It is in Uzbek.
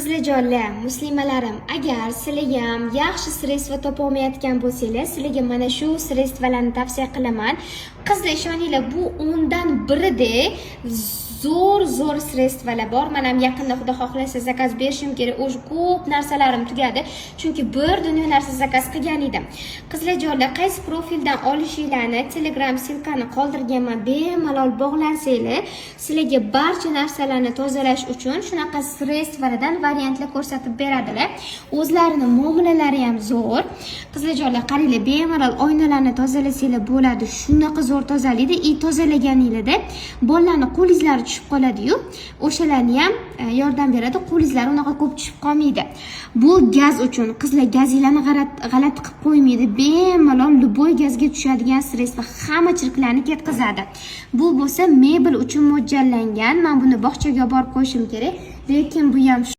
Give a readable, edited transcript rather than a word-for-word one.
Qizlarjonlar, muslimalarim, agar sizlarga ham yaxshi средство topolmayotgan bo'lsanglar, sizlarga mana shu средство larni tavsiya qilaman. Qizlar, ishoninglar, bu 10dan birida zo'r zo'r средство lar bor. Man ham yaqinda, xudo xohlasa, заказ berishim kerak. Уже ko'p narsalarim tugadi, chunki bir dunyo narsa заказ qilgan edim. Qizlarjonlar, qaysi profildan olishinglarni Telegram ссылка ni qoldirganman, bemalol bog'lansanglar, sizlarga barcha narsalarni tozalash uchun shunaqa средство lardan variantlar ko'rsatib beradilar. O'zlarini muomalalari ham zo'r. Qizlarjonlar, qaranglar, bemalol oynalarni tozalasanglar bo'ladi. Shunaqa zo'r tozalaydi и tozalaganinglarda bolalarni qo'l izlari tushib qoladi-yu, o'shalarni ham yordam beradi. Qo'l izlari unaqa ko'p tushib qolmaydi. Bu gaz uchun, qizlar, gazinglarni g'alati qilib qo'ymaydi. Bemalol любой gazga tushadigan средство, hamma chirklarni ketkazadi. Bu bo'lsa mebel uchun mo'ljallangan. Man buni bog'chaga olib borib qo'yishim kerak, lekin bu ham